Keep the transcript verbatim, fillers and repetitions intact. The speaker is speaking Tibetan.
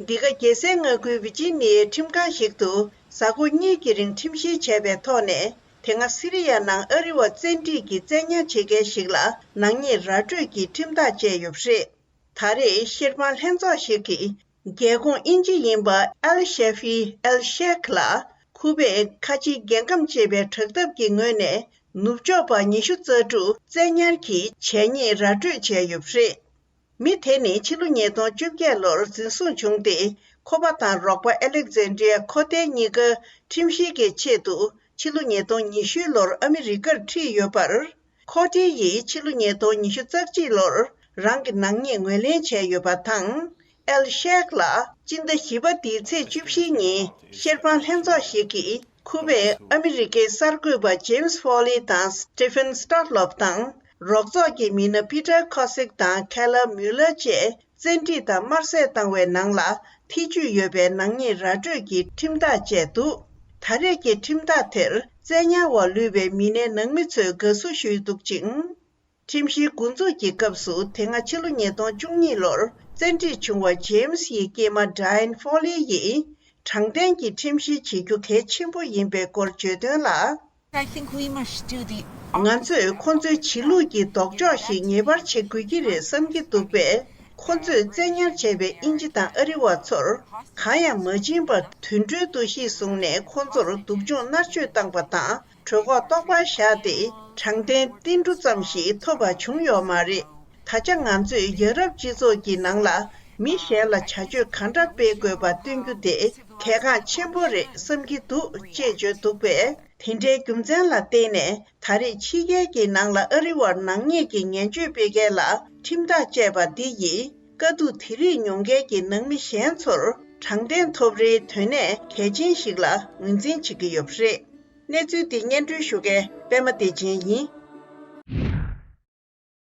འདི་ག་རྒྱལ་སའི་མངའ་ཁུལ་ཝི་ཇི་ནི་ཡའི་ཁྲིམས་ཁང་ཞིག་ཏུ་གཟའ་འཁོར་གཉིས་ཀྱི་རིང་ཁྲིམས་བཤེར་བྱས་པའི་ཐོག་ནས། དེ་སྔ་སི་རི་ཡ་ནང་ཨ་རི་བ་བཙན་ཁྲིད་ཀྱིས་བཙན་ཉར་བྱེད་མཁན་ཞིག་ལ་ནག་ཉེས་ར་སྤྲོད་ཀྱི་ཁྲིམས་ཐག་བཅད་ཡོད་པ་རེད། ད་རེས་བཤེར་དཔང་ལྷན་ཚོགས་ཤིག་གིས། རྒྱལ་ཁོངས་དབྱིན་ཇི་ཡིན་པ་ཨལ་ཤེ་ཧྥི་ཨལ་ཤེག་ལ། ཁུ་པེ་ཁ་ཆེའི་རྒྱལ་ཁམས་ཅེས་པའི་དྲ་ཐག་གི་ངོས་ནས། ནུབ་ཕྱོགས་པ་ཉི་ཤུ་རྩ་དྲུག་བཙན་ཉར་གྱིས་བྱས་ཉེས་ར་སྤྲོད་བྱས་ཡོད་པ་རེད། མི་དེ་ནི་ཕྱི་ལོ་ཉིས་སྟོང་བཅོ་བརྒྱད་ལོར་འཛིན་བཟུང་བྱུང་སྟེ། ཁོ་པ་དང་རོགས་པ་ཨེ་ལེག་ཛན་ཌི་ཡ་ཁོ་ཏའི་གཉིས་ཀ་ཁྲིམས་བཤེར་གྱི་ཆེད་དུ་ཕྱི་ལོ་ཉིས་སྟོང་ཉི་ཤུ་ལོར་ཨ་མི་རི་ཀར་ཁྲིད་ཡོད་པར། ཁོ་ཏའི་ཡིས་ཕྱི་ལོ་ཉིས་སྟོང་ཉི་ཤུ་རྩ་གཅིག་ལོར་རང་གི་ནག་ཉེས་ངོས་ལེན་བྱས་ཡོད་པ་དང་། ཨེལ་ཤེག་ལ་སྤྱི་ཟླ་བཞི་པ་འདིའི་ཚེས་བཅུ་བཞི་ཉིན་བཤེར་དཔང་ལྷན་ཚོགས་ཤིག་གིས། ཁུ་པས་ཨ་མི་རི་ཀའི་གསར་འགོད་པ་ཇེམ་སི་ཧྥོ་ལི་དང་སི་ཊི་ཕན་སི་ཊོ་ལོབ་དང་། རོགས་ཚོགས་ཀྱི་མི་སྣ་པི་ཊར་ཁོ་སིག་དང་ཁེ་ལ་མུ་ལར་བཅས་བཙན་ཁྲིད་དང་དམར་གསོད་བཏང་བའི་ནང་ལ་ཐེ་ཇུས་ཡོད་པའི་ནག་ཉེས་ར་སྤྲོད་ཀྱི་ཁྲིམས་ཐག་བཅད་འདུག་ད་རེས་ཀྱི་ཁྲིམས་ཐག་དེར་བཙན་ཉར་བ་ལུས་པའི་མི་སྣའི་ནང་མི་ཚོས་དགའ་བསུ་ཞུས་འདུག་ཅིང་། ཁྲིམས་བཤེར་འགོ་འཛུགས་ཀྱི་སྐབས་སུ། དེ་སྔ་ཕྱི་ལོ་ཉིས་སྟོང་བཅུ་གཉིས་ལོར་བཙན་ཁྲིད་བྱུང་བ་ཇེམ་སི་ཡི་སྐྱེས་མ་ཌ་ཡན་ཧྥོ་ལི་ཡིས། དྲང་བདེན་གྱི་ཁྲིམས་བཤེར་བྱེད་རྒྱུ་གལ་ཆེན་པོ་ཡིན་པའི་སྐོར་བརྗོད་དོན་ལ། I think we must do the ང་ཚོས་ཁོ་ཚོའི་བྱེད་ལུགས་ཀྱི་ལྡོག་ཕྱོགས་ཤིག་ངེས་པར་བྱེད་དགོས་ཀྱི་རེད་བསམ་གྱི་འདུག་པས། ཁོ་ཚོས་བཙན་ཉར་བྱས་པའི་དབྱིན་ཇི་དང་ཨ་རི་བ་ཚོར་གང་ཡང་མ་བྱིན་པར་དུད་འགྲོའི་འདུ་ཤེས་བཟུང་ནས་ཁོ་ཚོར་སྡུག་སྦྱོང་མནར་གཅོད་བཏང་པ་དང་། གྲོད་ཁོག་ལྟོགས་པར་བཞག་སྟེ། དྲང་བདེན་ཏིལ་འབྲུ་ཙམ་ཞིག་ཐོབ་པ་བྱུང་ཡོད་མ་རེད། ད་ཆ་ང་ཚོས་ཡ་རབས་སྤྱི་ཚོགས་ཀྱི་ནང་ལ་མི་གཞན་ལ་བྱ་སྤྱོད་གང་འདྲ་སྤེལ་དགོས་པ་སྟོན་རྒྱུ་དེ་གལ་འགངས་ཆེན་པོ་རེད་བསམ་གྱི་འདུག་ཅེས་བརྗོད་འདུག་པས། དེ་འདྲའི་རྒྱུ་མཚན་ལ་བརྟེན་ནས། ད་རེས་ཕྱི་རྒྱལ་གྱི་ནང་ལ་ཨ་རི་བར་ནག་ཉེས་ཀྱི་ངན་བྱུས་སྤེལ་མཁན་ལ་ཁྲིམས་ཐག་བཅད་པ་འདི་ཡིས། དཀའ་སྡུག་དེ་རིགས་མྱོང་མཁན་གྱི་ནང་མི་གཞན་ཚོར་དྲང་བདེན་ཐོབ་རེའི་དོན་གནད་གལ་ཆེན་ཞིག་ལ་ངོས་འཛིན་བྱེད་ཀྱི་ཡོད་པ་རེད། གནས་ཚུལ་འདི་སྙན་སྒྲོན་ཞུ་མཁན་པད་མ་བདེ་ཆེན་ཡིན།